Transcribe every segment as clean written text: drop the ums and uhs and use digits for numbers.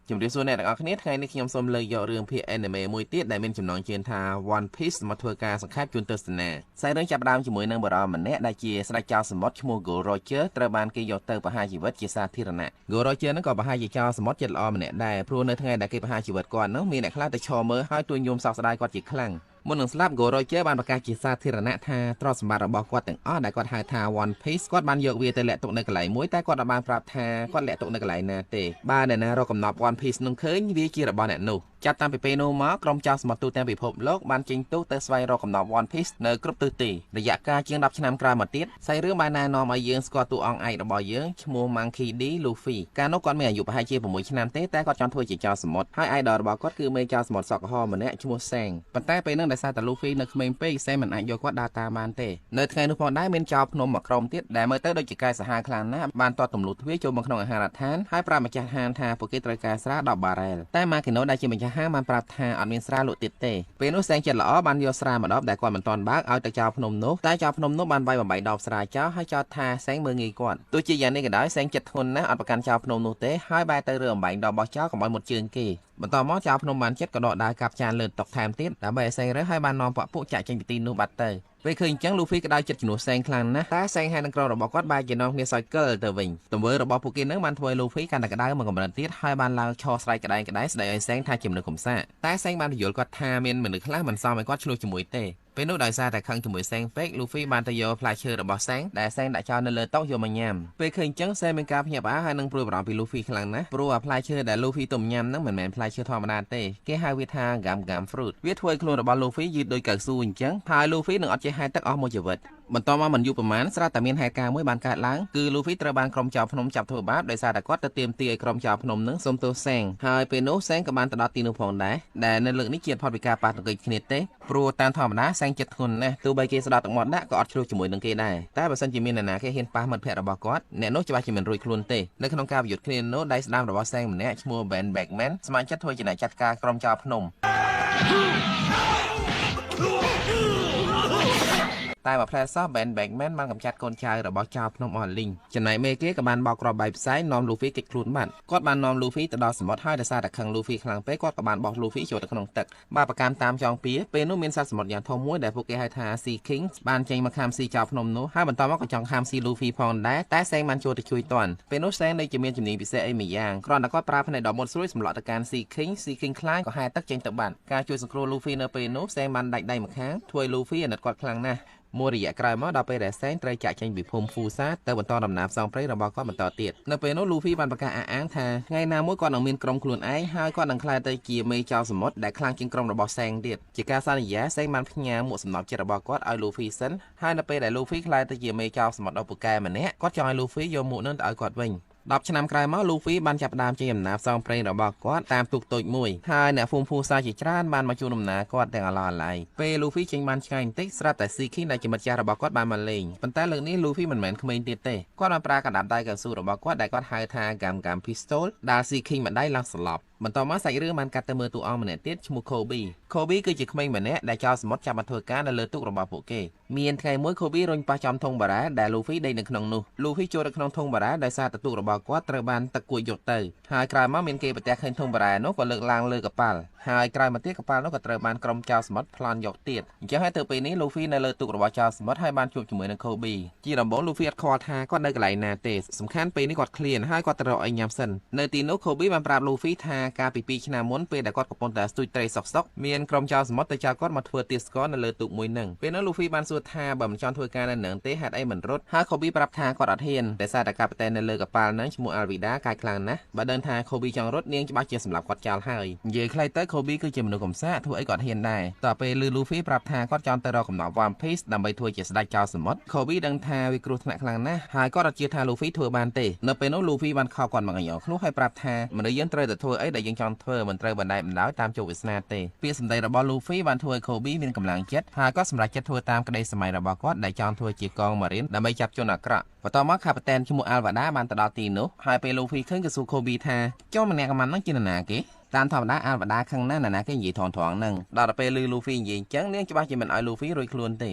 ជំរាបសួរអ្នកទាំងអស់គ្នាថ្ងៃនេះខ្ញុំសូមលើកយករឿងភាគ anime មួយទៀតដែលមានចំណងជើងថា One Piece មកធ្វើការសង្ខេបជូនទស្សនាខ្សែរឿងចាប់ផ្ដើមជាមួយនឹងបុរសម្នាក់ដែលជាស្ដេចចោរសមុទ្រឈ្មោះ Gold Roger ត្រូវបានគេយកទៅប្រហារជីវិតជាសាធារណៈ Gold Roger ហ្នឹងក៏ប្រហែលជាចោរសមុទ្រចិត្តល្អម្នាក់ដែរព្រោះនៅថ្ងៃដែលគេប្រហារជីវិតគាត់នោះមានអ្នកខ្លះទៅឈរមើលហើយទួញយំសោកស្ដាយគាត់ជាខ្លាំងមុននឹងស្លាប់ Gold Roger បានប្រកាសជាសាធារណៈថាទ្រព្យសម្បត្តិរបស់គាត់ទាំងអស់ដែលគាត់ហៅថា One Piece គាត់បានយកវាទៅលាក់ទុកនៅកន្លែងមួយតែគាត់អត់បានប្រាប់ថាគាត់លាក់ទុកនៅកន្លែងណាទេបើអ្នកណារកកំណប់ One Piece នឹងឃើញវាជារបស់អ្នកនោះចាប់តាំងពីពេលនោះមកក្រុមចោរសមុទ្រទូទាំងពិភពលោកបានចេញទូកទៅស្វែងរកកំណប់ One Piece នៅគ្រប់ទិសទីរយៈកាលជាង10ឆ្នាំក្រោយមកទៀតសាច់រឿងបានណែនាំឲ្យយើងស្គាល់តួអង្គឯករបស់យើងឈ្មោះ Monkey D. Luffy កាលនោះគាត់មានអាយុប្រហែលជា6ឆ្នាំទេតែគាត់ចង់ធ្វើជាចោរសមុទ្រហើយ idol របស់គាត់គឺមេចោរសមុទ្រសក់ក្រហមម្នាក់ឈ្មោះ Seng ប៉ុន្តែពេលនោះដោយសារតែ Luffy នៅក្មេងពេក Seng មិនអាចយកគាត់ដើរតាមបានទេនៅថ្ងៃនោះផងដែរមានចោរភ្នំមួយក្រុមទៀតដែលមើលទៅដូចជាកាយសាហាវខ្លាំងណាស់បានទាត់ទម្លុះទ្វារចូលមកក្នុងអាហារដ្ឋានហើយប្រាប់ម្ចាស់ហាងថាពួកគេត្រូវការស្រា10បារ៉ែលតែ Makino ដែលជាម្ចាស់ហាងបានប្រាប់ថាអត់មានស្រាលក់ទៀតទេពេលនោះ Seng ចិត្តល្អបានយកស្រាមួយដបដែលគាត់មិនទាន់បើកឲ្យទៅចោរភ្នំនោះតែចោរភ្នំនោះបានវាយបំបីដបស្រាចោលហើយចោទថា Seng មើលងាយគាត់ទោះជាយ៉ាងនេះក៏ដោយ Seng ចិត្តធ្ងន់ណាស់អត់ប្រកាន់ចោរភ្នំនោះទេហើយបែរទៅរើអំបែងដបរបស់ចោលកុំឲ្យមុតជើងគេបន្តមកចោរភ្នំបានចិត្តក៏ដកដាវកាប់ចានលើតុថែមទៀតដើម្បីឲ្យ Seng រើសហើយបាននាំពួកចាក់ចេញពីទីនោះបាត់ទៅពេលឃើញអញ្ចឹង Luffy ក៏ដោយចិត្តជំនួស Seng ខ្លាំងណាស់តែ Seng ហើយនឹងក្រុមរបស់គាត់បែរជានាំគ្នាសើចកិលទៅវិញទង្វើរបស់ពួកគេនឹងបានធ្វើឲ្យ Luffy កាន់តែក្តៅមកកម្រិតទៀតហើយបានឡើងឈរស្រែកក្តែងក្តែងស្ដីឲ្យ Seng ថាជាមនុស្សកំសាកតែ Seng បានពន្យល់គាត់ថាមានមនុស្សខ្លះមិនសមឲ្យគាត់ឆ្លោះជាមួយទេពេលនោះដោយសារតែខឹងជាមួយ Seng ពេក Luffy បានទៅយកផ្លែឈើរបស់ Seng ដែល Seng ដាក់ចោលនៅលើតុយកមកញ៉ាំពេលឃើញអញ្ចឹង Seng មានការភ្ញាក់ផ្អើលហើយនឹងព្រួយបារម្ភពី Luffy ខ្លាំងណាស់ព្រោះអាផ្លែឈើដែល Luffy ទុំញ៉ាំហ្នឹងមិនមែនផ្លែឈើធម្មតាទេគេហៅវាថា Gum Gum Fruit វាធ្វើឲ្យខ្លួនរបស់ Luffy យឺតដូចកៅស៊ូអញ្ចឹងហើយ Luffy នឹងអត់ចេះហែលទឹកអស់មួយជីវិតបន្តមកមិនយូរប្រហែលស្រាប់តែមានហេតុការណ៍មួយបានកើតឡើងគឺ Luffy ត្រូវបានក្រុមចោរភ្នំចាប់ធ្វើបាបដោយសារតែគាត់ទៅទាមទារឲ្យក្រុមចោរភ្នំនឹងសុំទោស Seng ហើយពេលនោះ Seng ក៏បានទៅដល់ទីនោះផងដែរដែលនៅលើកនេះជាផុតពីការប៉ះទង្គិចគ្នាទេព្រោះតាមធម្មតា Seng ចិត្តធ្ងន់ណាស់ទោះបីគេស្ដោតទឹកមាត់ដាក់ក៏អត់ឆ្លោះជាមួយនឹងគេដែរតែបើសិនជាមានអ្នកណាគេហ៊ានប៉ះមិត្តភក្តិរបស់គាត់អ្នកនោះច្បាស់ជាមិនរួចខ្លួនទេនៅក្នុងការប្រយុទ្ធគ្នានោះដៃស្ដាំរបស់ Seng ម្នាក់ឈ្មោះ Ben Beckman ស្ម័គ្រចិត្តធ្វើជាអ្នកចាត់ការក្រុមចោរភ្នំតែមួយផ្លែសោះ Ben Beckman បានកម្ចាត់កូនចៅរបស់ចោរភ្នំអស់លីងចំណែកមេគេក៏បានបោកគ្រាប់បែកផ្សែងនាំ Luffy គេចខ្លួនបាត់គាត់បាននាំ Luffy ទៅដល់សមុទ្រហើយដោយសារតែខឹង Luffy ខ្លាំងពេកគាត់ក៏បានបោះ Luffy ចូលទៅក្នុងទឹកបាទប្រកម្មតាមចងពៀពេលនោះមានសត្វសមុទ្រយ៉ាងធំមួយដែលពួកគេហៅថា Sea King បានចេញមកខាំស៊ីចោរភ្នំនោះហើយបន្តមកក៏ចង់ខាំស៊ី Luffy ផងដែរតែ Seng បានចូលទៅជួយទាន់ពេលនោះ Seng ដូចជាមានជំនាញពិសេសអីមួយយ៉ាងគ្រាន់តែគាត់ប្រើភ្នែកដ៏មុតស្រួយសម្លក់ទៅកាន់ Sea King Sea King ខ្លាចក៏ហែលទឹកចេញទៅបាត់ការជួយសង្គ្រោះ Luffy នៅពេលនោះ Seng បានដាច់ដៃម្ខាងធ្វើឲ្យ Luffy អាណិតគាត់ខ្លាំងណាស់មួយរយៈក្រោយមកដល់ពេលដែល Seng ត្រូវចាក់ចេញពីភូមិ Fusa ទៅបន្តដំណើរផ្សងព្រេងរបស់គាត់បន្តទៀតនៅពេលនោះ Luffy បានប្រកាសអះអាងថាថ្ងៃណាមួយគាត់នឹងមានក្រុមខ្លួនឯងហើយគាត់នឹងក្លាយទៅជាមេចោរសមុទ្រដែលខ្លាំងជាងក្រុមរបស់ Seng ទៀតជាការសន្យា Seng បានផ្ញើមួកសំណប់ចិត្តរបស់គាត់ឲ្យ Luffy សិនហើយនៅពេលដែល Luffy ក្លាយទៅជាមេចោរសមុទ្រដ៏ពូកែម្នាក់គាត់ចង់ឲ្យ Luffy យកមួកនឹងទៅឲ្យគាត់វិញ10ឆ្នាំក្រោយមក Luffy បានចាប់ផ្ដើមចេញដំណើរផ្សងព្រេងរបស់គាត់តាមទូកតូចមួយហើយអ្នកភូមិ Fusa ជាច្រើនបានមកជួនដំណើរគាត់ទាំងអឡោះអាល័យពេល Luffy ចេញបានឆ្ងាយបន្តិចស្រាប់តែ Sea King ដែលជាមិត្តចាស់របស់គាត់បានមកលេងប៉ុន្តែលើកនេះ Luffy មិនមែនក្មេងទៀតទេគាត់បានប្រើកណ្ដាប់ដៃកៅស៊ូរបស់គាត់ដែលគាត់ហៅថា Gum Gum Pistol ដាល់ Sea King ម្ដាយឡើងស្លាប់បន្តមកសាច់រឿងបានកាត់ទៅមើលតួអង្គម្នាក់ទៀតឈ្មោះ Kobe Kobe គឺជាក្មេងម្នាក់ដែលចោលសមុទ្រចាប់មកធ្វើការនៅលើទូករបស់ពួកគេមានថ្ងៃមួយ Kobe រុញប៉ះចំធុងបារ៉ាដែល Luffy ដេកនៅក្នុងនោះ Luffy ចូលទៅក្នុងធុងបារ៉ាដោយសារតែទូករបស់គាត់ត្រូវបានទឹកគួចយកទៅហើយក្រោយមកមានគេប្រទះឃើញធុងបារ៉ានោះក៏លើកឡើងលើកប៉ាល់ហើយក្រោយមកទៀតកប៉ាល់នោះក៏ត្រូវបានក្រុមចោរសមុទ្រប្លន់យកទៀតអញ្ចឹងហើយទៅពេលនេះ Luffy នៅលើទូករបស់ចោរសមុទ្រហើយបានជួបជាមួយនឹង Kobe ជាដំបូង Luffy អត់ខ្វល់ថាគាត់នៅកន្លែងណាទេសំខាន់ពេលនេះគាត់ឃ្លានហើយគាត់ទៅរកអីញ៉ាំសិននៅទីនោះ Kobe បានប្រាប់ Luffy ថាកាលពី2ឆ្នាំមុនពេលដែលគាត់កំពុងតែស្ទូចត្រីសុកសុកមានក្រុមចោរសមុទ្រទៅចោលគាត់មកធ្វើទាសករនៅលើទូកមួយនឹងពេលនោះ Luffy បានសួរថាបើមិនចង់ធ្វើការនៅនឹងទេហេតុអីមិនរត់ហើយ Kobe ប្រាប់ថាគាត់អត់ហ៊ានតែសារតែកាប៉ាតែននៅលើកប៉ាល់ហ្នឹងឈ្មោះ Alvida កាយខ្លាំងណាស់បើដឹងថា Kobe ចង់រត់នាងច្បាស់ជាសម្លាប់គាត់ចោលហើយនិយាយខ្លីទៅ Kobe គឺជាមនុស្សកំសាកធ្វើអីគាត់ហ៊ានដែរតទៅពេល Luffy ប្រាប់ថាគាត់ចង់ទៅរកកំណប់ One Piece ដើម្បីធ្វើជាស្ដេចចោរសមុទ្រ Kobe ដឹងថាវាគ្រោះថ្នាក់ខ្លាំងណាស់ហើយគាត់អត់ជឿថា Luffy ធ្វើបានទេនៅពេលនោះ Luffy បានខោគាត់មកកញ្ញោឃ្លោះហើយប្រាប់ថាមនុស្សយើងត្រូវតែធ្វើអីដែលយើងចង់ធ្វើមិនត្រូវបណ្ដែតបណ្ដោយតាមជោគវាសនាទេពាក្យសម្ដីរបស់ Luffy បានធ្វើឲ្យ Kobe មានកម្លាំងចិត្តហើយគាត់សម្រេចចិត្តធ្វើតាមក្តីសម័យរបស់គាត់ដែលចង់ធ្វើជាកងម៉ារីនដើម្បីចាប់ជនអាក្រក់បន្តមកខាប៉ាតែនឈ្មោះ Alvada បានទៅដល់ទីនោះហើយពេល Luffy ឃើញក៏សួរ Kobe ថាចុះម្នាក់កំាំហ្នឹងជានរណាគេតាមធម្មតា Alvada ខឹងណាស់នរណាគេនិយាយថងៗហ្នឹងដល់ទៅពេលឮ Luffy និយាយអញ្ចឹងនាងច្បាស់ជាមិនឲ្យ Luffy រួចខ្លួនទេ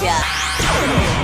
Gotcha!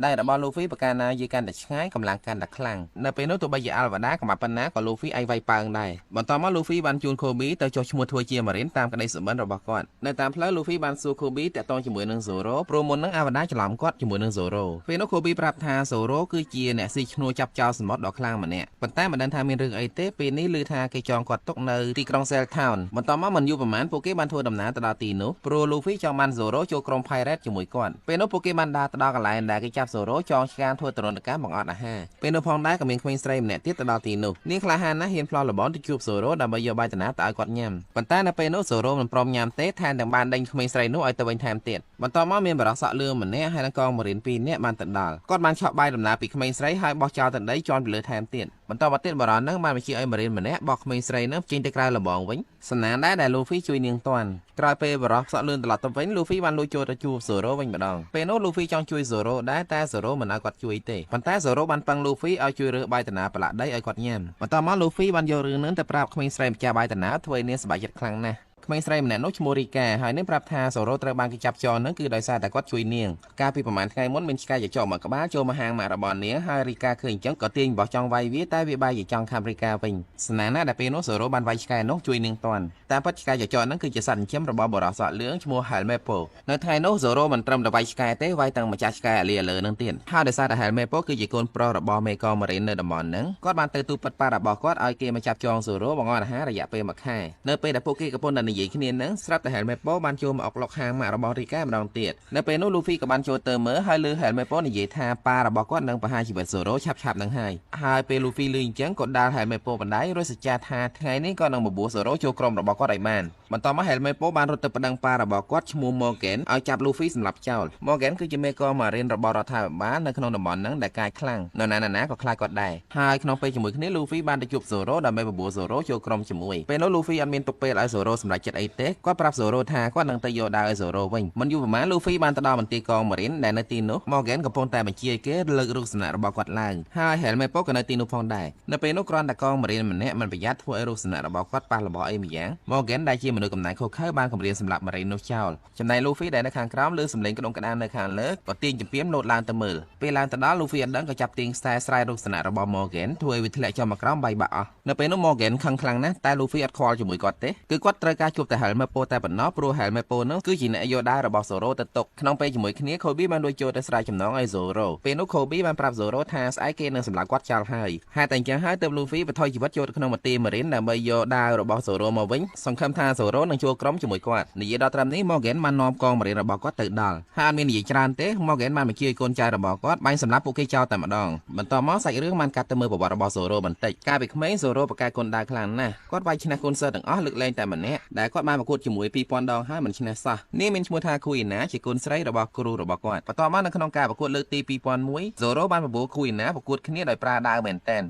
ដៃរបស់ Luffy ប្រការណាយឺកាន់តែឆ្ងាយកម្លាំងកាន់តែខ្លាំងនៅពេលនោះទោះបីជា Alvada កម្បាប់ប៉ុណ្ណាក៏ Luffy អាចវាយប៉ើងដែរបន្ទាប់មក Luffy បានជូន Kobe ទៅចុះឈ្មោះធ្វើជា Marine តាមក្តីសុបិនរបស់គាត់នៅតាមផ្លូវ Luffy បានសួរ Kobe តាក់ទងជាមួយនឹង Zoro ព្រោះមុននឹង Alvada ច្រឡំគាត់ជាមួយនឹង Zoro ពេលនោះ Kobe ប្រាប់ថា Zoro គឺជាអ្នកស៊ីឈ្នួលចាប់ចោលសមុទ្រដ៏ខ្លាំងម្នាក់ប៉ុន្តែមិនដឹងថាមានរឿងអីទេពេលនេះឮថាគេចងគាត់ទុកនៅទីក្រុង Shell Town បន្ទាប់មកមិនយូរប្រហែលពួកគេបានធ្វើដំណើរទៅដល់ទីនោះព្រោះ Luffy ចង់បាន Zoro ចូលក្រុម Pirate ជាមួយគាត់ពេលនោះពួកគេបានដើរទៅដល់កន្លែងដែលគេចាប់ Zoro ចងឆ្កាងធ្វើទរណកម្មបង្អត់អាហារពេលនោះផងដែរក៏មានក្មេងស្រីម្នាក់ទៀតទៅដល់ទីនោះនាងក្លាហានណាស់ហ៊ានផ្លោះលបងទៅជួប Zoro ដើម្បីយកបាយតំណាទៅឲ្យគាត់ញ៉ាំប៉ុន្តែនៅពេលនោះ Zoro មិនព្រមញ៉ាំទេថែមទាំងបានដេញក្មេងស្រីនោះឲ្យទៅវិញថែមទៀតបន្ទាប់មកមានបរិស័កលឿងម្នាក់ហើយនឹងកងម៉ារីន2នាក់បានទៅដល់គាត់បានឆក់បាយដំណើរពីក្មេងស្រីហើយបោះចោលទៅដីជាន់ពីលើថែមទៀតបន្តមកទៀតបរិសនឹងបានបញ្ជាឲ្យម៉ារីនម្នាក់បោះក្មេងស្រីនឹងចេញទៅក្រៅលបងវិញសំណាងដែរដែល Luffy ជួយនាងតាន់ក្រោយពេលបរិសសក់លឿនត្រឡប់ទៅវិញ Luffy បានលួចចូលទៅជួប Zoro វិញម្ដងពេលនោះ Luffy ចង់ជួយ Zoro ដែរតែ Zoro មិនឲ្យគាត់ជួយទេប៉ុន្តែ Zoro បានពឹង Luffy ឲ្យជួយរើសបាយតាណាប្រឡាក់ដីឲ្យគាត់ញ៉ាំបន្ទាប់មក Luffy បានយករឿងនឹងទៅប្រាប់ក្មេងស្រីម្ចាស់បាយតាណាធ្វើឲ្យនាងសប្បាយចិត្តខ្លាំងណាស់ក្មេងស្រីម្នាក់នោះឈ្មោះរីកាហើយនាងប្រាប់ថាសូរ៉ូត្រូវបានគេចាប់ចងនឹងគឺដោយសារតែគាត់ជួយនាងកាលពីប្រហែលថ្ងៃមុនមានឆ្កែចចកមួយក្បាលចូលមកហាងម៉ាក់របស់នាងហើយរីកាឃើញអញ្ចឹងក៏ទាញបោះចង់វាយវាតែវាបែរជាចង់ខាំរីកាវិញស្នាណាដែលពេលនោះសូរ៉ូបានវាយឆ្កែនោះជួយនាងតាន់តាមពិតឆ្កែចចកហ្នឹងគឺជាសត្វចិញ្ចឹមរបស់បុរសសក់លឿងឈ្មោះ Helmeppo នៅថ្ងៃនោះសូរ៉ូមិនត្រឹមតែវាយឆ្កែទេវាយទាំងម្ចាស់ឆ្កែអាលីអាលើនឹងទៀតហើយដោយសារតែ Helmeppo គឺជាកូនប្រុសរបស់មេកងម៉ារីននៅតំបន់ហ្នឹងគាត់បានទៅទូពិតប៉ារបស់គាត់ឲ្យគេមកចាប់ចងសូរ៉ូបង្អត់អាហាររយៈពេល1ខែនៅពេលដែលពួកគេកំពុងតែនិយាយគ្នានឹងស្រាប់តែ Helmeppo បានចូលមកអុកឡុកហាងម៉ាក់របស់រីកាម្ដងទៀតនៅពេលនោះ Luffy ក៏បានចូលទៅមើលហើយលើ Helmeppo និយាយថាប៉ារបស់គាត់នឹងប្រហារជីវិត Zoro ឆាប់ៗនឹងហើយហើយពេល Luffy លឺអញ្ចឹងក៏ដាល់ Helmeppo បណ្ដៃរួចសច្ចាថាថ្ងៃនេះគាត់នឹងបបួល Zoro ចូលក្រុមរបស់គាត់ឲ្យបានបន្ទាប់មក Helmeppo បានរត់ទៅប្តឹងប៉ារបស់គាត់ឈ្មោះ Morgan ឲ្យចាប់ Luffy សម្លាប់ចោល Morgan គឺជាមេកងម៉ារីនរបស់រដ្ឋាភិបាលនៅក្នុងតំបន់ហ្នឹងដែលកាយខ្លាំងនរណាក៏ខ្លាចគាត់ដែរហើយក្នុងពេលជាមួយគ្នា Luffy បានទៅជួប Zoro ដើម្បីបបួល Zoro ចូលក្រុមជាមួយពេលនោះ Luffy អត់មានទុកពេលឲ្យ Zoro សម្រេចចិត្តអីទេគាត់ប្រាប់ Zoro ថាគាត់នឹងទៅយកដាវឲ្យ Zoro វិញមិនយូរប៉ុន្មាន Luffy បានទៅដល់មន្ទីរកងម៉ារីនដែលនៅទីនោះ Morgan កំពុងតែបញ្ជាឲ្យគេលើករូបសំណាករបស់គាត់ឡើងហើយ Helmeppo ក៏នៅទីនោះផងដែរនៅពេលនោះគ្រាន់តែកងម៉ារីនម្នាក់មិនប្រយ័ត្នធ្វើឲ្យរូបសំណាករបស់គាត់ប៉ះរបស់អីម្យ៉ាង Morgan ដែលជាមនុស្សកំណាចខុសខើបានគំរាមសម្លាប់ម៉ារីននោះចោលចំណែក Luffy ដែលនៅខាងក្រោមលើសំឡេងក្ដុងក្ដាននៅខាងលើក៏ទាញចម្ពាមលោតឡើងទៅមើលពេលឡើងទៅដល់ Luffy អត់ដឹងក៏ចាប់ទាញខ្សែស្រែរូបសំណាករបស់ Morgan ធ្វើឲ្យវាធ្លាក់ចុះមកក្រោមបាយបាក់អស់នៅពេលនោះ Morgan ខឹងខ្លាំងណាស់តែ Luffy អត់ខ្វល់ជាមួយគាត់ទេគឺគាត់ត្រូវការជួបតែ Helmeppo តែប៉ុណ្ណោះព្រោះ Helmeppo នោះគឺជាអ្នកយកដាវរបស់ Zoro ទៅទុកក្នុងពេលជាមួយគ្នា Kobe បានលួចចូលទៅស្រាយចំណងឲ្យ Zoro ពេលនោះ Kobe បានប្រាប់ Zoro ថាស្អែកគេនឹងសម្លាប់គាត់ចោលហើយហេតុតែអញ្ចឹងហើយទើប Luffy បន្ថយជីវិតចូលទៅក្នុងមន្ទីរ Marine ដើម្បីយកដាវរបស់ Zoro មកវិញសង្ឃឹមថា Zoro នឹងចូលក្រុមជាមួយគាត់និយាយដល់ត្រឹមនេះ Morgan បាននាំកង Marine របស់គាត់ទៅដល់ហើយអត់មាននិយាយច្រើនទេ Morgan បានបញ្ជាឲ្យកូនចៅរបស់គាត់បាញ់សម្លាប់ពួកគេចោលតែម្ដងបន្ទាប់មកសាច់រឿងបានកាត់ទៅមើលប្រវត្តិរបស់ Zoro បន្តិចកាលពីក្មេង Zoro ប្រកែកគុនដាវខ្លាំងណាស់គាត់វាយឈ្នះកូនសិស្សទាំងអស់លើកលែងតែម្នាក់ដែលគាត់បានប្រកួតជាមួយ2000ដងហើយមិនឈ្នះសោះនាងមានឈ្មោះថា Kuina ជាកូនស្រីរបស់គ្រូរបស់គាត់បន្ទាប់មកនៅក្នុងការប្រកួតលើកទី2001 Zoro បានបបួល Kuina ប្រកួតគ្នាដោយប្រើដាវមែនទែន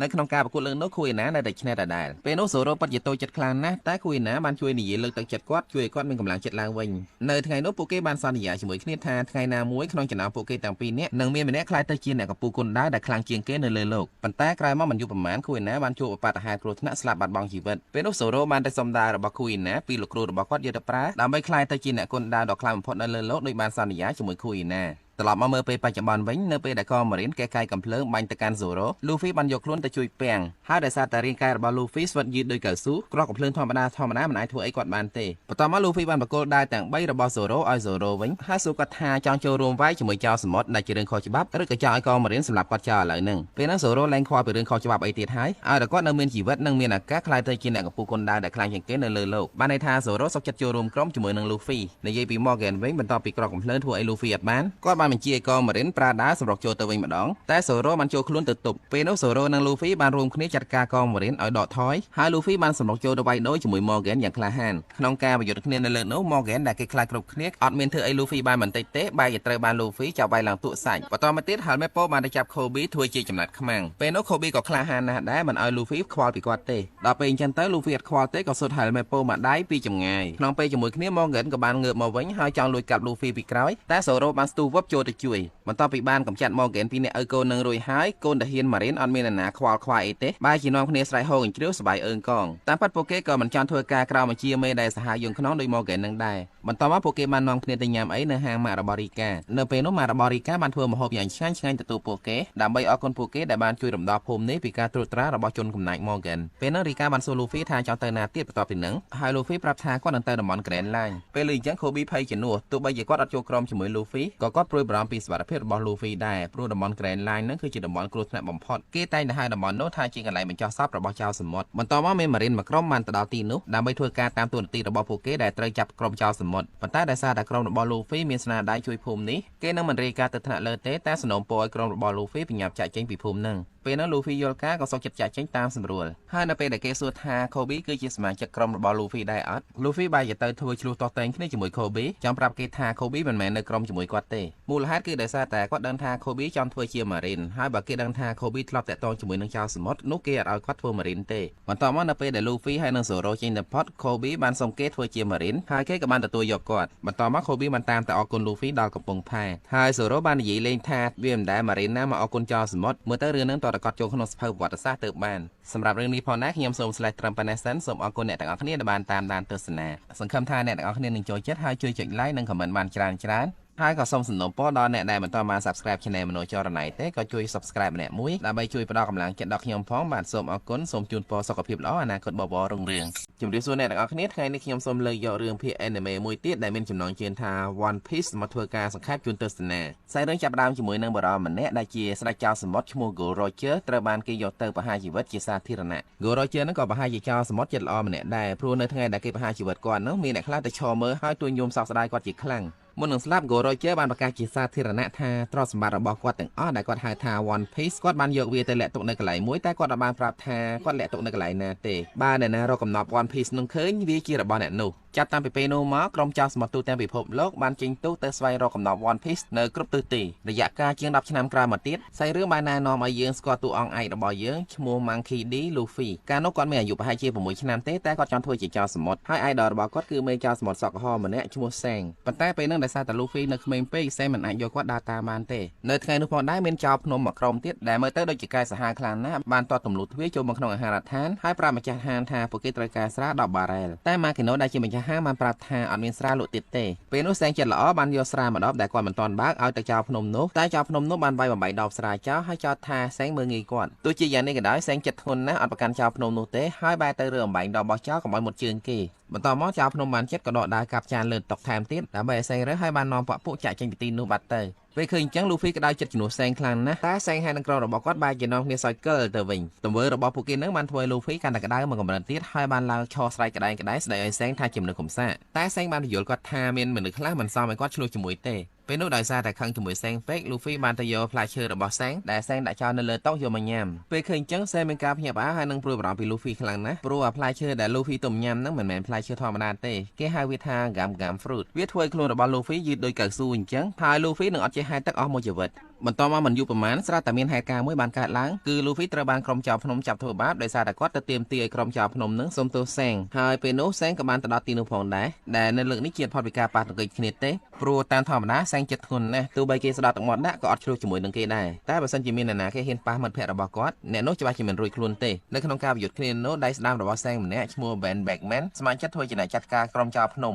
នៅក្នុងការប្រកួតលើកនោះគូអ៊ីណានៅតែឈ្នះដដែលពេលនោះសូរ៉ូពិតជាតូចចិត្តខ្លាំងណាស់តែគូអ៊ីណាបានជួយនិយាយលើកទឹកចិត្តគាត់ជួយឲ្យគាត់មានកម្លាំងចិត្តឡើងវិញនៅថ្ងៃនោះពួកគេបានសន្យាជាមួយគ្នាថាថ្ងៃណាមួយក្នុងចំណោមពួកគេទាំងពីរនាក់នឹងមានម្នាក់ក្លាយទៅជាអ្នកកំពូលគុនដាវដែលខ្លាំងជាងគេនៅលើលោកប៉ុន្តែក្រោយមកមិនយូរប៉ុន្មានគូអ៊ីណាបានជួបឧបទ្ទហេតុគ្រោះថ្នាក់ស្លាប់បាត់បង់ជីវិតពេលនោះសូរ៉ូបានទៅសុំដាវរបស់គូអ៊ីណាពីលោកគ្រូរបស់គាត់យកទៅប្រើដើម្បីក្លាយទៅជាអ្នកគុនដាវដ៏ខ្លាំងបំផុតនៅលើលោកដោយបានសន្យាជាមួយគូអ៊ីណាត្រឡប់មកមើលពេលបច្ចុប្បន្នវិញនៅពេលដែលកងម៉ារីនកែកាយកំភ្លើងបាញ់ទៅកាន់ Zoro Luffy បានយកខ្លួនទៅជួយពាំងហើយដោយសារតែរាងកាយរបស់ Luffy ស្វិតយឺតដូចកៅស៊ូគ្រាប់កំភ្លើងធម្មតាមិនអាចធ្វើអីគាត់បានទេបន្ទាប់មក Luffy បានបកគលដាវទាំង3របស់ Zoro ឲ្យ Zoro វិញហើយសួរគាត់ថាចង់ចូលរួមវាយជាមួយចោលសមុទ្រដែលជារឿងខុសច្បាប់ឬក៏ចង់ឲ្យកងម៉ារីនសម្លាប់គាត់ចោលឥឡូវហ្នឹងពេលហ្នឹង Zoro លែងខ្វល់ពីរឿងខុសច្បាប់អីទៀតហើយឲ្យតែគាត់នៅមានជីវិតនិងមានឱកាសក្លាយទៅជាអ្នកកំពូលគុនដាវដែលខ្លាំងជាងគេនៅលើលោកបានន័យថា Zoro សុខចិត្តចូលរួមក្រុមជាមួយនឹង Luffy និយាយពី Morgan វិញបន្ទាប់ពីគ្រាប់កំភ្លើងធ្វើឲ្យ Luffy អត់បានគាត់បានបញ្ជាឲ្យកងម៉ារីនប្រើដាវសម្រុកចូលទៅវិញម្ដងតែ Zoro បានចូលខ្លួនទៅទប់ពេលនោះ Zoro និង Luffy បានរួមគ្នាចាត់ការកងម៉ារីនឲ្យដកថយហើយ Luffy បានសម្រុកចូលទៅវាយដូរជាមួយ Morgan យ៉ាងក្លាហានក្នុងការប្រយុទ្ធគ្នានៅលើនោះ Morgan ដែលគេខ្លាចគ្រប់គ្នាអត់មានធ្វើអី Luffy បានបន្តិចទេបែរជាត្រូវបាន Luffy ចាប់វាយឡើងទក់សាច់បន្តមកទៀត Helmeppo បានទៅចាប់ Kobe ធ្វើជាចំណាត់ខ្មាំងពេលនោះ Kobe ក៏ក្លាហានណាស់ដែរមិនឲ្យ Luffy ខ្វល់ពីគាត់ទេដល់ពេលអញ្ចឹងទៅ Luffy អត់ខ្វល់ទេក៏សុទ្ធ Helmeppo មកដៃពីចម្ងាយក្នុងពេលជាមួយគ្នា Morgan ក៏បានងើបមកវិញហើយចង់លួចកាប់ Luffy ពីក្រោយតែ Zoro បានស្ទុះវឹបចូល ចូលទៅជួយបន្ទាប់ពីបានកម្ចាត់ Morgan ពីអ្នកឪកូននឹងរួចហើយកូនតាហ៊ាន Marine អត់មាននរណាខ្វល់ខ្វាយអីទេបែរជានាំគ្នាស្រែកហូរកញ្ជ្រៀវសប្បាយអើងកងតាមពិតពួកគេក៏មិនចង់ធ្វើការក្រោមបញ្ជាមេដែលសាហាវយងខ្នងដោយ Morgan នឹងដែរបន្ទាប់មកពួកគេបាននាំគ្នាទៅញ៉ាំអីនៅហាងម៉ាក់របស់រីកានៅពេលនោះម៉ាក់របស់រីកាបានធ្វើម្ហូបយ៉ាងឆ្ងាញ់ឆ្ងាញ់ទទួលពួកគេដើម្បីអរគុណពួកគេដែលបានជួយរំដោះភូមិនេះពីការត្រួតត្រារបស់ជនកំណាច Morgan ពេលនោះរីកាបានសួរ Luffy ថាចង់ទៅណាទៀតបន្ទាប់ពីនឹងហើយ Luffy ប្រាប់ថាគាត់នឹងទៅតំបន់ Grand Line ពេលឮអញ្ចឹង Kobe ភ័យជំនួសទោះបីជាគាត់អត់ចូលក្រុមជាមួយ Luffy ក៏គាត់ព្រួយបារម្ភពីសុវត្ថិភាពរបស់ Luffy ដែរព្រោះតំបន់ Grand Line ហ្នឹងគឺជាតំបន់គ្រោះថ្នាក់បំផុតគេតែងតែហៅតំបន់នោះថាជាកន្លែងបញ្ចុះសពរបស់ចៅសមុទ្របន្ទាប់មកមាន Marine មួយក្រុមបានទៅដល់ទីនោះដើម្បីធ្វើការតាមតួនាទីរបស់ពួកគេដែលត្រូវចាប់ក្រុមចៅសមុទ្រប៉ុន្តែដោយសារតែក្រុមរបស់ Luffy មានស្នាដៃជួយភូមិនេះគេនឹងមិនរាយការណ៍ទៅថ្នាក់លើទេតែសំណូមពរឲ្យក្រុមរបស់ Luffy ប្រញាប់ចាក់ចេញពីភូមិហ្នឹងពេលនោះ Luffy យល់ការក៏សុខចិត្តចាក់ចេញតាមសម្រួលហើយនៅពេលដែលគេសួរថា Kobe គឺជាសមាជិកក្រុមរបស់ Luffy ដែរអត់ Luffy បែរជាទៅធ្វើឆ្លោះទាស់ទែងគ្នាជាមួយ Kobe ចង់ប្រាប់គេថា Kobe មិនមែននៅក្រុមជាមួយគាត់ទេមូលហេតុគឺដោយសារតែគាត់ដឹងថា Kobe ចង់ធ្វើជា Marine ហើយបើគេដឹងថា Kobe ធ្លាប់តាក់ទងជាមួយនឹងចៅសមុទ្រនោះគេអត់ឲ្យគាត់ធ្វើ Marine ទេបន្ទាប់មកនៅពេលដែល Luffy ហើយនិង Zoro ចេញទៅផុត Kobe បានសុំគេធ្វើជា Marine ហើយគេក៏បានទទួលយកគាត់បន្ទាប់មក Kobe បានតាមទៅអរគុណ Luffy ដល់កំពង់ផែហើយ Zoro បាននិយាយលេងថាវាមិនដែល Marine ណាមកអរគុណចៅសមុទ្រមើលទៅរឿងហ្នឹងតើតកត់ចូលក្នុងសភៅប្រវត្តិសាស្ត្រទៅបានសម្រាប់រឿងនេះផងណាខ្ញុំសូម slash ត្រឹមប៉ុណ្ណេះសិនសូមអរគុណអ្នកទាំងអស់គ្នាដែលបានតាមដានទស្សនាសង្ឃឹមថាអ្នកទាំងអស់គ្នានឹងចូលចិត្តហើយជួយចុច like និង comment បានច្រើនច្រើនហើយក៏សូមសំណូមពរដល់អ្នកដែលមិនទាន់បាន Subscribe Channel មនោចរណៃទេក៏ជួយ Subscribe ម្នាក់មួយដើម្បីជួយផ្ដល់កម្លាំងចិត្តដល់ខ្ញុំផងបាទសូមអរគុណសូមជូនពរសុខភាពល្អអនាគតបវររុងរឿងជម្រាបសួរអ្នកទាំងអស់គ្នាថ្ងៃនេះខ្ញុំសូមលើកយករឿងភាគ Anime មួយទៀតដែលមានចំណងជើងថា One Piece មកធ្វើការសង្ខេបជូនទស្សនាខ្សែរឿងចាប់ផ្ដើមជាមួយនឹងបុរសម្នាក់ដែលជាស្ដេចចៅសមុទ្រឈ្មោះ Gold Roger ត្រូវបានគេយកទៅប្រហារជីវិតជាសាធារណៈ Gold Roger ហ្នឹងក៏ប្រហែលជាចៅសមុទ្រចិត្តល្អម្នាក់ដែរព្រោះនៅថ្ងៃដែលគេប្រហារជីវិតគាត់នោះមានអ្នកខ្លះទៅឈរមើលហើយទួញយំសោកស្ដាយគាត់ជាខ្លាំងមុននឹងស្លាប់ Gold Roger បានប្រកាសជាសាធារណៈថាទ្រព្យសម្បត្តិរបស់គាត់ទាំងអស់ដែលគាត់ហៅថា One Piece គាត់បានយកវាទៅលាក់ទុកនៅកន្លែងមួយតែគាត់អត់បានប្រាប់ថាគាត់លាក់ទុកនៅកន្លែងណាទេបើអ្នកណារកកំណប់ One Piece នឹងឃើញវាជារបស់អ្នកនោះចាប់តាំងពីពេលនោះមកក្រុមចៅសមុទ្រទូទាំងពិភពលោកបានចេញទូកទៅស្វែងរកកំណប់ One Piece នៅគ្រប់ទិសទីរយៈកាលជាង10ឆ្នាំក្រោយមកទៀតសាច់រឿងបានណែនាំឲ្យយើងស្គាល់តួអង្គឯករបស់យើងឈ្មោះ Monkey D. Luffy កាលនោះគាត់មានអាយុប្រហែលជា6ឆ្នាំទេតែគាត់ចង់ធ្វើជាចៅសមុទ្រហើយ idol របស់គាត់គឺមេចៅសមុទ្រសក់ក្រហមម្នាក់ឈ្មោះ Seng ប៉ុន្តែពេលនោះដោយសារតែ Luffy នៅក្មេងពេក Seng មិនអាចយកគាត់ដើរតាមបានទេនៅថ្ងៃនោះផងដែរមានចៅភ្នំមួយក្រុមទៀតដែលមើលទៅដូចជាកែសាហាវខ្លាំងណាស់បានទាត់ទម្លុះទ្វារចូលមកក្នុងអាហារដ្ឋានហើយប្រាប់ម្ចាស់ហាងថាពួកគេត្រូវការស្រា10បារ៉ែលតែ Makino ដែលជាម្ចាស់ហាងបានប្រាប់ថាអត់មានស្រាលក់ទៀតទេពេលនោះសែងចិត្តល្អបានយកស្រាមួយដបដែលគាត់មិនទាន់បើកឲ្យទៅចៅភ្នំនោះតែចៅភ្នំនោះបានវាយបំបីដបស្រាចោលហើយចោទថាសែងមើលងាយគាត់ទោះជាយ៉ាងនេះក៏ដោយសែងចិត្តធ្ងន់ណាស់អត់ប្រកាន់ចៅភ្នំនោះទេហើយបែរទៅរើអំបែងដបរបស់ចោលកុំឲ្យមុតជើងគេបន្តមកចៅភ្នំបានចិត្តក៏ដកដាវកាប់ចានលើតុថែមទៀតដើម្បីឲ្យសែងរើសហើយបាននាំពួកចាក់ចេញពីទីនោះបាត់ទៅពេលឃើញអញ្ចឹង Luffy ក៏ដោយចិត្តជំនួសសែងខ្លាំងណាស់តែសែងហើយនឹងក្រុមរបស់គាត់បែរជានាំគ្នាសើចកិលទៅវិញទង្វើរបស់ពួកគេនឹងបានធ្វើឲ្យ Luffy កាន់តែក្តៅមកកម្រិតទៀតហើយបានឡើងឈរស្រែកក្តែងក្តែស្ដីឲ្យសែងថាជាមនុស្សកំសាកតែសែងបានពន្យល់គាត់ថាមានមនុស្សខ្លះមិនសមឲ្យគាត់ឆ្លោះជាមួយទេពេលនោះដោយសារតែខឹងជាមួយសែងពេក Luffy បានទៅយកផ្លែឈើរបស់សែងដែលសែងដាក់ចោលនៅលើតុយកមកញ៉ាំពេលឃើញអញ្ចឹងសែងមានការភ្ញាក់ផ្អើលហើយនឹងព្រួយបារម្ភពី Luffy ខ្លាំងណាស់ព្រោះអាផ្លែឈើដែល Luffy ទុំញ៉ាំហ្នឹងមិនមែនផ្លែឈើធម្មតាទេគេហៅវាថា Gum Gum Fruit វាធ្វើឲ្យខ្លួនរបស់ Luffy យឺតដូចកៅស៊ូអញ្ចឹងហើយ Luffy នឹងអត់ចេះហែលទឹកអស់មួយជីវិតបន្ទាប់មកមិនយូរប្រហែលស្រាប់តែមានហេតុការណ៍មួយបានកើតឡើងគឺ Luffy ត្រូវបានក្រុមចៅភ្នំចាប់ធ្វើបាបដោយសារតែគាត់ទៅទាមទារឲ្យក្រុមចៅភ្នំនឹងសុំទោសសែងហើយពេលនោះសែងក៏បានទៅដល់ទីនោះផងដែរដែលនៅលើកនេះជាផុតពីការប៉ះទង្គិចគ្នាទេព្រោះតាមធម្មតាសែងចិត្តធ្ងន់ណាស់ទោះបីគេស្ដោតទឹកមាត់ដាក់ក៏អត់ឆ្លោះជាមួយនឹងគេដែរតែបើសិនជាមានអ្នកណាគេហ៊ានប៉ះមិត្តភក្តិរបស់គាត់អ្នកនោះច្បាស់ជាមិនរួចខ្លួនទេនៅក្នុងការប្រយុទ្ធគ្នានោះដៃស្ដាំរបស់សែងម្នាក់ឈ្មោះ Ben Beckman ស្ម័គ្រចិត្តធ្វើជាអ្នកចាត់ការក្រុមចៅភ្នំ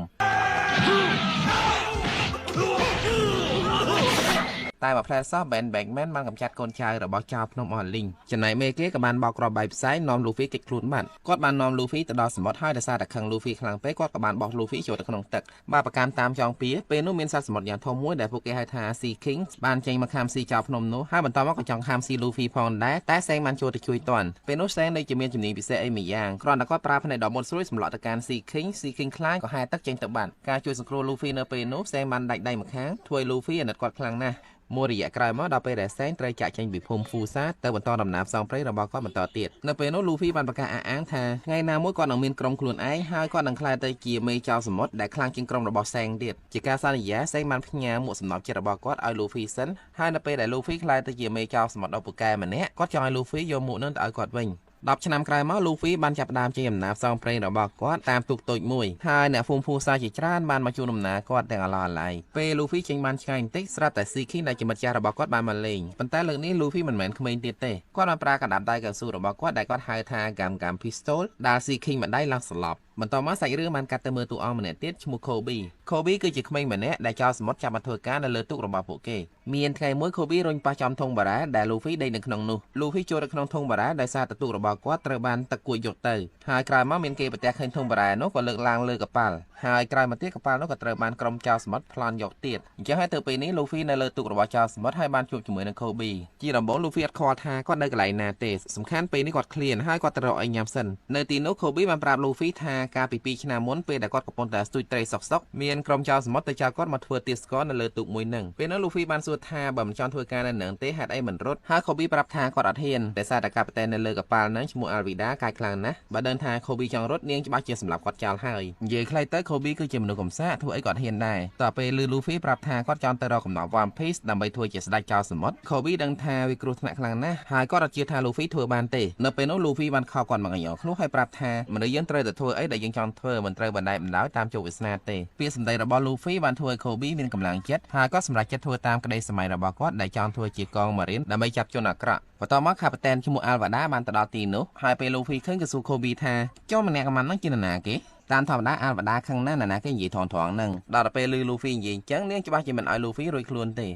តែមួយផ្លែសោះ Ben Beckman បានកម្ចាត់កូនចៅរបស់ចៅភ្នំអស់លីងចំណែកមេគេក៏បានបោកគ្រាប់បែកផ្សែងនាំ Luffy គេចខ្លួនបាត់គាត់បាននាំ Luffy ទៅដល់សមុទ្រហើយដោយសារតែខឹង Luffy ខ្លាំងពេកគាត់ក៏បានបោះ Luffy ចូលទៅក្នុងទឹកបាទប្រកាន់តាមចងពៀពេលនោះមានសត្វសមុទ្រយ៉ាងធំមួយដែលពួកគេហៅថា Sea King បានចេញមកខាំស៊ីចៅភ្នំនោះហើយបន្តមកក៏ចង់ខាំស៊ី Luffy ផងដែរតែសែងបានចូលទៅជួយទាន់ពេលនោះសែងដូចជាមានជំនាញពិសេសអីមួយយ៉ាងគ្រាន់តែគាត់ប្រើភ្នែកដ៏មុតស្រួយសម្លក់ទៅកាន់ Sea King Sea King ខ្លាចក៏ហែទឹកចេញទៅបាត់ការជួយសង្គ្រោះ Luffy នៅពេលនោះសែងបានដាច់ដៃម្ខាងធ្វើឲ្យ Luffy អាណិតគាត់ខ្លាំងណាស់មួយរយៈក្រោយមកដល់ពេលដែលសែងត្រូវចាក់ចេញពីភូមិហ្វូសាទៅបន្តដំណើរផ្សងព្រេងរបស់គាត់បន្តទៀតនៅពេលនោះ Luffy បានប្រកាសអះអាងថាថ្ងៃណាមួយគាត់នឹងមានក្រុមខ្លួនឯងហើយគាត់នឹងក្លាយទៅជាមេចៅសមុទ្រដែលខ្លាំងជាងក្រុមរបស់សែងទៀតជាការសន្យាសែងបានផ្ញើមួកសំណប់ចិត្តរបស់គាត់ឲ្យ Luffy សិនហើយនៅពេលដែល Luffy ក្លាយទៅជាមេចៅសមុទ្រដ៏ពូកែម្នាក់គាត់ចង់ឲ្យ Luffy យកមួកនឹងទៅឲ្យគាត់វិញ 10ឆ្នាំក្រោយមក Luffy បានចាប់ផ្ដើមជិះដំណើរផ្សងព្រេងរបស់គាត់តាមទូកតូចមួយហើយអ្នកភូមិភូសាជាច្រើនបានមកជួនដំណើរគាត់ទាំងអឡោះអាល័យពេល Luffy ចេញបានឆ្ងាយបន្តិចស្រាប់តែ Sea King ដែលជាមិត្តចាស់របស់គាត់បានមកលេងប៉ុន្តែលើកនេះ Luffy មិនមែនក្មេងទៀតទេគាត់បានប្រើកណ្ដាប់ដៃកៅស៊ូរបស់គាត់ដែលគាត់ហៅថា Gum Gum Pistol ដាល់ Sea King ម្ដាយឡើងស្លាប់បន្ទាប់មកសាច់រឿងបានកាត់ទៅមើលតួអង្គម្នាក់ទៀតឈ្មោះ Kobe Kobe គឺជាក្មេងម្នាក់ដែលចោលសមុទ្រចាប់មកធ្វើការនៅលើទូករបស់ពួកគេមានថ្ងៃមួយ Kobe រុញប៉ះចំធុងបារ៉ាដែល Luffy ដេកនៅក្នុងនោះ Luffy ចូលទៅក្នុងធុងបារ៉ាដោយសារតែទូករបស់គាត់ត្រូវបានទឹកគួចយកទៅហើយក្រោយមកមានគេប្រទះឃើញធុងបារ៉ានោះក៏លើកឡើងលើកប៉ាល់ហើយក្រោយមកទៀតកប៉ាល់នោះក៏ត្រូវបានក្រុមចោរសមុទ្រប្លន់យកទៀតអញ្ចឹងហើយទៅពេលនេះ Luffy នៅលើទូករបស់ចោរសមុទ្រហើយបានជួបជាមួយនឹង Kobe ជាដំបូង Luffy អត់ខ្វល់ថាគាត់នៅកន្លែងណាទេសំខាន់ពេលនេះគាត់ឃ្លានហើយគាត់ទៅរកអីញ៉ាំសិននៅទីនោះ Kobe បានប្រាប់ Luffy ថាកាលពី2ឆ្នាំមុនពេលដែលគាត់កំពុងតែស្ទូចត្រីសុកសុកមានក្រុមចោរសមុទ្រទៅចោលគាត់មកធ្វើទាសករនៅលើទូកមួយនឹងពេលនោះ Luffy បានសួរថាបើមិនចង់ធ្វើការនៅនឹងទេហេតុអីមិនរត់ហើយ Kobe ប្រាប់ថាគាត់អត់ហ៊ានតែសារតែកាពីតែននៅលើកប៉ាល់ហ្នឹងឈ្មោះ Alvida កាយខ្លាំងណាស់បើដឹងថា Kobe ចង់រត់នាងច្បាស់ជាសម្លាប់គាត់ចោលហើយនិយាយខ្លីទៅ Kobe គឺជាមនុស្សកំសាកធ្វើអីគាត់ហ៊ានដែរតទៅពេល Luffy ប្រាប់ថាគាត់ចង់ទៅរកកំណប់ One Piece ដើម្បីធ្វើជាស្ដេចចោរសមុទ្រ Kobe ដឹងថាវាគ្រោះថ្នាក់ខ្លាំងណាស់ហើយគាត់អត់ជឿថា Luffy ធ្វើបានទេនៅពេលនោះ Luffy បានខោគាត់មកកញ្ញោខ្លួនហើយប្រាប់ថាមនុស្សយើងត្រូវតែធ្វើអីដែលយើងចង់ធ្វើមិនត្រូវបណ្ដែតបណ្ដោយតាមជោគវាសនាទេពាក្យសម្ដីរបស់ Luffy បានធ្វើឲ្យ Kobe មានកម្លាំងចិត្តហើយក៏សម្រេចចិត្តធ្វើតាមក្តីសម័យរបស់គាត់ដែលចង់ធ្វើជាកងម៉ារីនដើម្បីចាប់ជនអាក្រក់បន្ទាប់មកខាប៉ាតែនឈ្មោះ Alvada បានទៅដល់ទីនោះហើយពេល Luffy ឃើញក៏សួរ Kobe ថាចុះម្នាក់កំាន់ហ្នឹងជានរណាគេតាមធម្មតា Alvada ខឹងណាស់នរណាគេនិយាយថងៗហ្នឹងដល់ទៅពេលឮ Luffy និយាយអញ្ចឹងនាងច្បាស់ជាមិនឲ្យ Luffy រួចខ្លួនទេ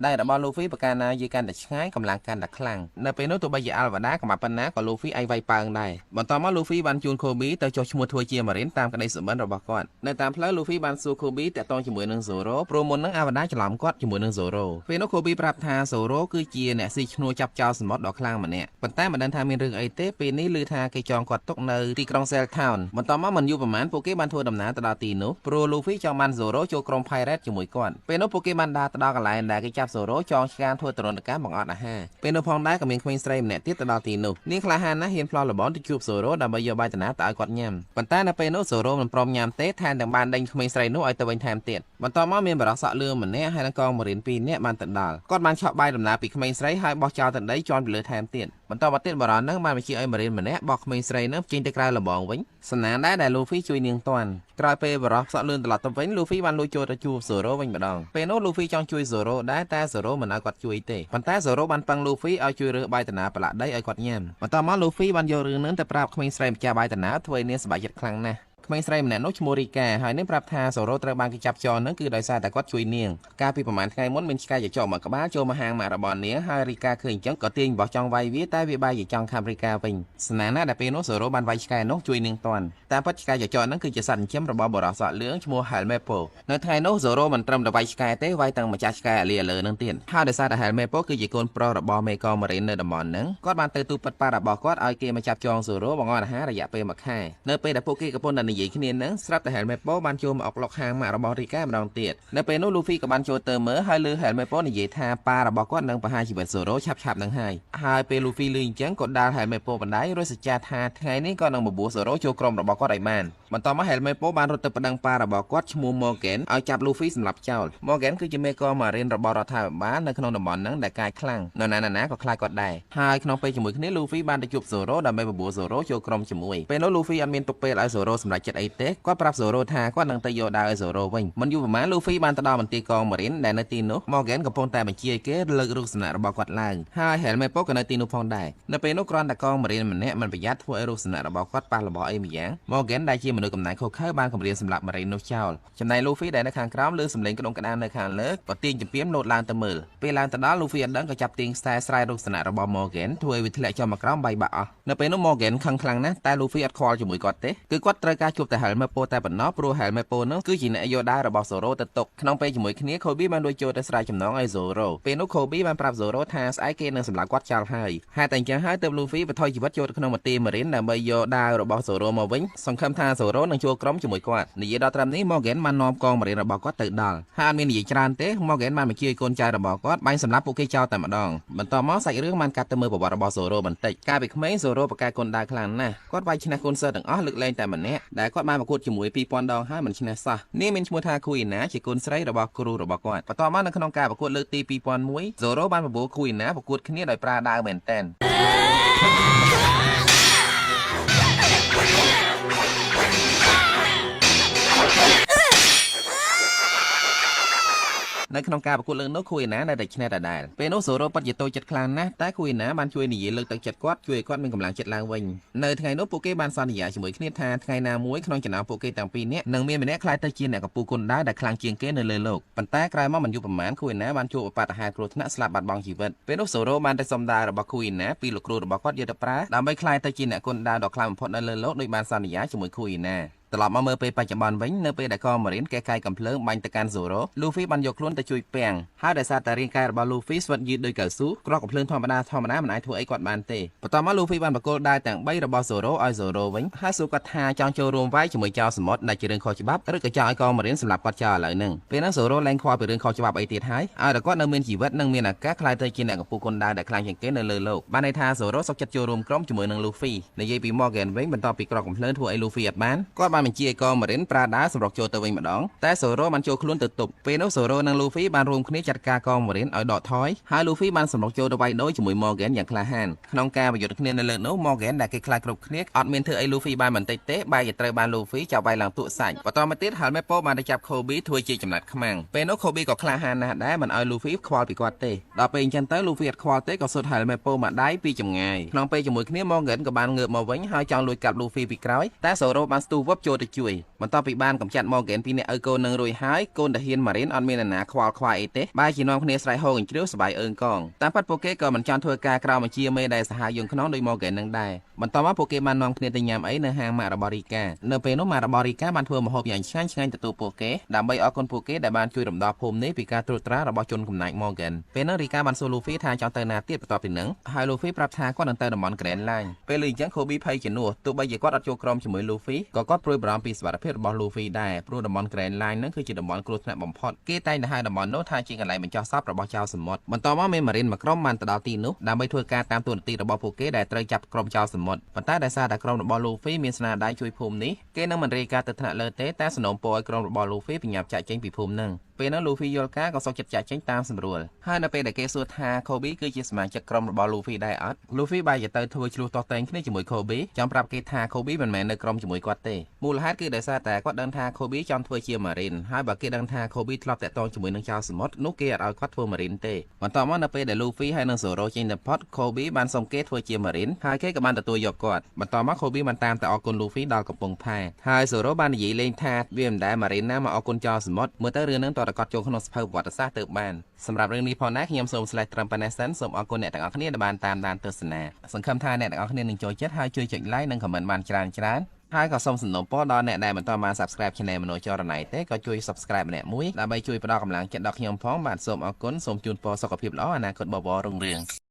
ដៃរបស់ Luffy ប្រការណាយឺកាន់តែឆ្ងាយកម្លាំងកាន់តែខ្លាំងនៅពេលនោះទោះបីជា Alvada កម្លាំងប៉ុណ្ណាក៏ Luffy អាចវាយប៉ើងដែរបន្ទាប់មក Luffy បានជួន Kobe ទៅចុះឈ្មោះធ្វើជាម៉ារីនតាមក្តីសុបិនរបស់គាត់នៅតាមផ្លូវ Luffy បានសួរ Kobe តាក់ទងជាមួយនឹង Zoro ព្រោះមុននឹង Alvada ច្រឡំគាត់ជាមួយនឹង Zoro ពេលនោះ Kobe ប្រាប់ថា Zoro គឺជាអ្នកស៊ីឈ្នួលចាប់ចោលសមុទ្រដ៏ខ្លាំងម្នាក់ប៉ុន្តែមិនដឹងថាមានរឿងអីទេពេលនេះឮថាគេចងគាត់ទុកនៅទីក្រុង Shell Town បន្ទាប់មកមិនយូរប៉ុន្មានពួកគេបានធ្វើដំណើរទៅដល់ទីនោះព្រោះ Luffy ចង់បាន Zoro ចូលក្រុម Pirate ជាមួយគាត់ពេលនោះពួកគេបានដើរទៅដល់កន្លែងដែលគេចាប់ Zoro ចងឆ្កាងធ្វើទរណកម្មបង្អត់អាហារពេលនោះផងដែរក៏មានក្មេងស្រីម្នាក់ទៀតទៅដល់ទីនោះនាងក្លាហានណាស់ហ៊ានផ្លោះលបងទៅជួប Zoro ដើម្បីយកបាយតំណាទៅឲ្យគាត់ញ៉ាំប៉ុន្តែនៅពេលនោះ Zoro មិនព្រមញ៉ាំទេថែមទាំងបានដេញក្មេងស្រីនោះឲ្យទៅវិញថែមទៀតបន្ទាប់មកមានបរិស័កលឿងម្នាក់ហើយនិងកងម៉ារីន2នាក់បានទៅដល់គាត់បានឆក់បាយដំណើរពីក្មេងស្រីហើយបោះចោលទៅដីជាន់ពីលើថែមទៀតបន្តមកទៀតបរិសនឹងបានបញ្ជាឲ្យម៉ារីនម្នាក់បោះក្មេងស្រីនឹងចេញទៅក្រៅលបងវិញសំណាងដែរដែល Luffy ជួយនាងតាន់ក្រោយពេលបរិសសក់លឿនត្រឡប់ទៅវិញ Luffy បានលួចចូលទៅជួប Zoro វិញម្ដងពេលនោះ Luffy ចង់ជួយ Zoro ដែរតែ Zoro មិនឲ្យគាត់ជួយទេប៉ុន្តែ Zoro បានពឹង Luffy ឲ្យជួយរើសបាយតាណាប្រឡាក់ដីឲ្យគាត់ញ៉ាំបន្ទាប់មក Luffy បានយករឿងនឹងទៅប្រាប់ក្មេងស្រីម្ចាស់បាយតាណាធ្វើឲ្យនាងសប្បាយចិត្តខ្លាំងណាស់ក្មេងស្រីម្នាក់នោះឈ្មោះរីកាហើយនាងប្រាប់ថាសូរ៉ូត្រូវបានគេចាប់ចងនឹងគឺដោយសារតែគាត់ជួយនាងកាលពីប្រហែលថ្ងៃមុនមានឆ្កែចចកមួយក្បាលចូលមកហាងម៉ាក់របស់នាងហើយរីកាឃើញអញ្ចឹងក៏ទាញបោះចង់វាយវាតែវាបែរជាចង់ខាំរីកាវិញស្នាណាដែលពេលនោះសូរ៉ូបានវាយឆ្កែនោះជួយនាងតាន់តាមពិតឆ្កែចចកហ្នឹងគឺជាសត្វចិញ្ចឹមរបស់បុរសសក់លឿងឈ្មោះ Helmeppo នៅថ្ងៃនោះសូរ៉ូមិនត្រឹមតែវាយឆ្កែទេវាយទាំងម្ចាស់ឆ្កែអាលីអាលើនឹងទៀតហើយដោយសារតែ Helmeppo គឺជាកូនប្រុសរបស់មេកងម៉ារីននៅតំបន់ហ្នឹងគាត់បានទៅទូពិតប៉ារបស់គាត់ឲ្យគេមកចាប់ចងសូរ៉ូបង្អត់អាហាររយៈពេលមួយខែនៅពេលដែលពួកគេកំពុងតែនិយាយគ្នានឹងស្រាប់តែ Helmeppo បានចូលមកអុកឡុកហាងម៉ាក់របស់រីកាម្ដងទៀតនៅពេលនោះ Luffy ក៏បានចូលទៅមើលហើយឮ Helmeppo និយាយថាប៉ារបស់គាត់នឹងប្រហារជីវិត Zoro ឆាប់ៗនឹងហើយហើយពេល Luffy ឮអញ្ចឹងក៏ដាល់ Helmeppo បណ្ដៃរួចសច្ចាថាថ្ងៃនេះគាត់នឹងបបួល Zoro ចូលក្រុមរបស់គាត់ឲ្យបានបន្ទាប់មក Helmeppo បានរត់ទៅប្តឹងប៉ារបស់គាត់ឈ្មោះ Morgan ឲ្យចាប់ Luffy សម្លាប់ចោល Morgan គឺជាមេកងម៉ារីនរបស់រដ្ឋាភិបាលនៅក្នុងតំបន់ហ្នឹងដែលកាយខ្លាំងនរណាៗក៏ខ្លាចគាត់ដែរហើយក្នុងពេលជាមួយគ្នា Luffy បានទៅជួប Zoro ដើម្បីបបួល Zoro ចូលក្រុមជាមួយពេលនោះ Luffy អត់មានទុកពេលឲ្យ Zoro សម្រេចចិត្តអីទេគាត់ប្រាប់ Zoro ថាគាត់នឹងទៅយកដាវឲ្យ Zoro វិញមិនយូរប៉ុន្មាន Luffy បានទៅដល់មន្ទីរកងម៉ារីនដែលនៅទីនោះ Morgan កំពុងតែបញ្ជាឲ្យគេលើករូបសំណាករបស់គាត់ឡើងហើយ Helmeppo ក៏នៅទីនោះផងដែរនៅពេលនោះគ្រាន់តែកងម៉ារីនម្នាក់មិនប្រយ័ត្នធ្វើឲ្យរូបសំណាករបស់គាត់ប៉ះរបស់អីម្យ៉ាង Morgan ដែលជាមនុស្សកំណាចខុសខើបានគំរាមសម្លាប់ម៉ារីននោះចោលចំណែក Luffy ដែលនៅខាងក្រោមលើសំឡេងក្ដុងក្ដាននៅខាងលើក៏ទាញចម្ពាមលោតឡើងទៅមើលពេលឡើងទៅដល់ Luffy អត់ដឹងក៏ចាប់ទាញខ្សែស្រែរូបសំណាករបស់ Morgan ធ្វើឲ្យវាធ្លាក់ចុះមកក្រោមបែកបាក់អស់នៅពេលនោះ Morgan ខឹងខ្លាំងណាស់តែ Luffy អត់ខ្វល់ជាមួយគាត់ទេគឺគាត់ត្រូវការជួបតែ Helmeppo តែប៉ុណ្ណោះព្រោះ Helmeppo នោះគឺជាអ្នកយកដាវរបស់ Zoro ទៅទុកក្នុងពេលជាមួយគ្នា Kobe បានលួចចូលទៅស្រាយចំណងឲ្យ Zoro ពេលនោះ Kobe បានប្រាប់ Zoro ថាស្អែកគេនឹងសម្លាប់គាត់ចោលហើយហេតុតែអញ្ចឹងហើយទើប Luffy បន្ថយជីវិតចូលទៅក្នុងមន្ទីរម៉ារីនដើម្បីយកដាវរបស់ Zoro មកវិញសង្ឃឹមថា Zoro នឹងចូលក្រុមជាមួយគាត់និយាយដល់ត្រឹមនេះ Morgan បាននាំកងម៉ារីនរបស់គាត់ទៅដល់ហើយអត់មាននិយាយច្រើនទេ Morgan បានបញ្ជាឲ្យកូនចៅរបស់គាត់បាញ់សម្លាប់ពួកគេចោលតែម្ដងបន្ទាប់មកសាច់រឿងបានកាត់ទៅមើលប្រវត្តិរបស់ Zoro បន្តិចកាលពីក្មេង Zoro ប្រកែកកូនដាវខ្លាំងណាស់គាត់វាយឈ្នះកូនសិស្សទាំងអស់លើកលែងតែម្នាក់ ដែលគាត់បានប្រកួតជាមួយ2000ដងហើយមិនឈ្នះសោះនាងមានឈ្មោះថាគូអ៊ីណាជាកូនស្រីរបស់គ្រូរបស់គាត់បន្ទាប់មកនៅក្នុងការប្រកួតលើកទី2001 Zoro បានបបួលគូអ៊ីណាប្រកួតគ្នាដោយប្រើដាវមែនទែន នៅក្នុងការប្រកួតលើកនោះគូអ៊ីណានៅតែឈ្នះដដែលពេលនោះសូរ៉ូពិតជាតូចចិត្តខ្លាំងណាស់តែគូអ៊ីណាបានជួយនិយាយលើកទឹកចិត្តគាត់ជួយឲ្យគាត់មានកម្លាំងចិត្តឡើងវិញនៅថ្ងៃនោះពួកគេបានសន្យាជាមួយគ្នាថាថ្ងៃណាមួយក្នុងចំណោមពួកគេទាំងពីរនាក់នឹងមានម្នាក់ក្លាយទៅជាអ្នកកំពូលគុនដាវដែលខ្លាំងជាងគេនៅលើលោកប៉ុន្តែក្រោយមកមិនយូរប៉ុន្មានគូអ៊ីណាបានជួបឧបទ្ទហេតុគ្រោះថ្នាក់ស្លាប់បាត់បង់ជីវិតពេលនោះសូរ៉ូបានទៅសុំដាវរបស់គូអ៊ីណាពីលោកគ្រូរបស់គាត់យកទៅប្រើដើម្បីក្លាយទៅជាអ្នកគុនដាវដ៏ខ្លាំងបំផុតនៅលើលោកដោយបានសន្យាជាមួយគូអ៊ីណា ត្រឡប់មកមើលពេលបច្ចុប្បន្នវិញនៅពេលដែលកម៉ារីនកែកាយកំភ្លើងបាញ់ទៅកាន់ Zoro លូហ្វីបានយកខ្លួនទៅជួយពាំងហើយដោយសារតែរាងកាយរបស់លូហ្វីស្វិតយឺតដោយកៅស៊ូគ្រាប់កំភ្លើងធម្មតាធម្មតាមិនអាចធ្វើអីគាត់បានទេបន្ទាប់មកលូហ្វីបានបកគលដាវទាំង3របស់ Zoro ឲ្យ Zoro វិញហើយសួរគាត់ថាចង់ចូលរួមវាយជាមួយចៅសមុទ្រដែលជារឿងខុសច្បាប់ឬក៏ចង់ឲ្យកម៉ារីនសម្រាប់គាត់ចោលឥឡូវហ្នឹងពេលហ្នឹង Zoro លែងខ្វល់ពីរឿងខុសច្បាប់អីទៀតហើយឲ្យតែគាត់នៅមានជីវិតនិងមានឱកាសក្លាយទៅជាអ្នកកំពូលគុនដាវដែលខ្លាំងជាងគេនៅលើលោកបានន័យថា Zoro សុខចិត្តចូលរួមក្រុមជាមួយនឹងលូហ្វីនិយាយពី Morgan វិញបន្ទាប់ពីគ្រាប់កំភ្លើងធ្វើអីលូហ្វីអត់បានគាត់បានបញ្ជាឲ្យកម៉ារិនប្រើដាវសម្រុកចូលទៅវិញម្ដងតែសូរ៉ូបានចូលខ្លួនទៅទប់ពេលនោះសូរ៉ូនិងលូហ្វីបានរួមគ្នាចាត់ការកម៉ារិនឲ្យដកថយហើយលូហ្វីបានសម្រុកចូលទៅវាយដូរជាមួយ Morgan យ៉ាងក្លាហានក្នុងការប្រយុទ្ធគ្នានៅលើកនោះ Morgan ដែលគេខ្លាចគ្រប់គ្នាអត់មានធ្វើអីលូហ្វីបានបន្តិចទេបែរជាត្រូវបានលូហ្វីចាប់វាយឡើងទក់សាច់បន្តមកទៀត Helmeppo បានទៅចាប់ Kobe ធ្វើជាចំណាត់ខ្មាំងពេលនោះ Kobe ក៏ក្លាហានណាស់ដែរមិនឲ្យលូហ្វីខ្វល់ពីគាត់ទេដល់ពេលអញ្ចឹងទៅលូហ្វីអត់ខ្វល់ទេក៏សុទ្ធ Helmeppo មកដៃពីចម្ងាយក្នុងពេលជាមួយគ្នា Morgan ក៏បានងើបមកវិញហើយចង់លួចកាប់លូហ្វីពីក្រោយតែសូរ៉ូបានស្ទុះវឹបចូលទៅជួយបន្ទាប់ពីបានកម្ចាត់ Morgan ពីអ្នកឪកូននឹងរួចហើយកូនតាហ៊ានម៉ារីនអត់មានអ្នកណាខ្វល់ខ្វាយអីទេបែរជានាំគ្នាស្រែកហូរកញ្ជ្រៀវសប្បាយអើងកងតាមពិតពួកគេក៏មិនចង់ធ្វើការក្រោមបញ្ជាមេដែលសាហាវយងខ្នងដោយ Morgan នឹងដែរបន្ទាប់មកពួកគេបាននាំគ្នាទៅញ៉ាំអីនៅហាងម៉ាក់របស់រីកានៅពេលនោះម៉ាក់របស់រីកាបានធ្វើម្ហូបយ៉ាងឆ្ងាញ់ឆ្ងាញ់ទទួលពួកគេដើម្បីអរគុណពួកគេដែលបានជួយរំដោះភូមិនេះពីការត្រួតត្រារបស់ជនកំណាច Morgan ពេលនោះរីកាបានសួរលូហ្វីថាចង់ទៅណាទៀតបន្ទាប់ពីនឹងហើយលូហ្វីប្រាប់ថាគាត់នឹងទៅតំបន់ Grand Line ពេលឮអញ្ចឹង Kobe ភ័យជំនួសទោះបីជាគាត់អត់ចូលក្រុមជាមួយលូហ្វីក៏គាត់ព្រួយបារម្ភពីសុវត្ថិភាពរបស់លូហ្វីដែរព្រោះតំបន់ Grand Line ហ្នឹងគឺជាតំបន់គ្រោះថ្នាក់បំផុតគេតែងតែហៅតំបន់នោះថាជាកន្លែងបញ្ចុះសពរបស់ចៅសមុទ្របន្ទាប់មកមានម៉ារីនមួយក្រុមបានទៅដល់ទីនោះដើម្បីធ្វើការតាមតួនាទីរបស់ពួកគេដែលត្រូវចាប់ក្រុមចៅសមុទ្រប៉ុន្តែដោយសារតែក្រុមរបស់លូហ្វីមានស្នាដៃជួយភូមិនេះគេនឹងមិនរាយការណ៍ទៅថ្នាក់លើទេតែសំណូមពរឲ្យក្រុមរបស់លូហ្វីប្រញាប់ចាក់ចេញពីភូមិហ្នឹងពេលនោះលូហ្វីយល់ការក៏សុខចិត្តចាក់ចេញតាមសម្រួលហើយនៅពេលដែលគេសួរថា Kobe គឺជាសមាជិកក្រុមរបស់លូហ្វីដែរអត់លូហ្វីបែរជាទៅធ្វើឆ្លោះទាស់ទែងគ្នាជាមួយ Kobe ចង់ប្រាប់គេថា Kobe មិនមែននៅក្រុមជាមួយគាត់ទេមូលហេតុគឺដោយសារតែគាត់ដឹងថា Kobe ចង់ធ្វើជាម៉ារីនហើយបើគេដឹងថា Kobe ធ្លាប់តាក់ទងជាមួយនឹងចៅសមុទ្រនោះគេអត់ឲ្យគាត់ធ្វើម៉ារីនទេបន្ទាប់មកនៅពេលដែលលូហ្វីហើយនិង Zoro ចេញទៅផុត Kobe បានសុំគេធ្វើជាម៉ារីនហើយគេក៏បានទទួលយកគាត់បន្ទាប់មក Kobe បានតាមទៅអរគុណលូហ្វីដល់កំពង់ផែហើយ Zoro បាននិយាយលេងថាវាមិនដែលម៉ារីនណាមកអរគុណចៅសមុទ្រមើលទៅរឿងហ្នឹងតើតគាត់ចូលក្នុងសភៅប្រវត្តិសាស្ត្រទៅបានសម្រាប់រឿងនេះផងដែរខ្ញុំសូម slash ត្រឹមប៉ុណ្ណេះសិនសូមអរគុណអ្នកទាំងអស់គ្នាដែលបានតាមដានទស្សនាសង្ឃឹមថាអ្នកទាំងអស់គ្នានឹងចូលចិត្តហើយជួយចុច like និង comment បានច្រើនច្រើនហើយក៏សូមសំណូមពរដល់អ្នកដែលមិនទាន់បាន Subscribe Channel មនោចរណៃទេក៏ជួយ Subscribe ម្នាក់មួយដើម្បីជួយផ្ដល់កម្លាំងចិត្តដល់ខ្ញុំផងបាទសូមអរគុណសូមជូនពរសុខភាពល្អអនាគតបវររុងរឿង។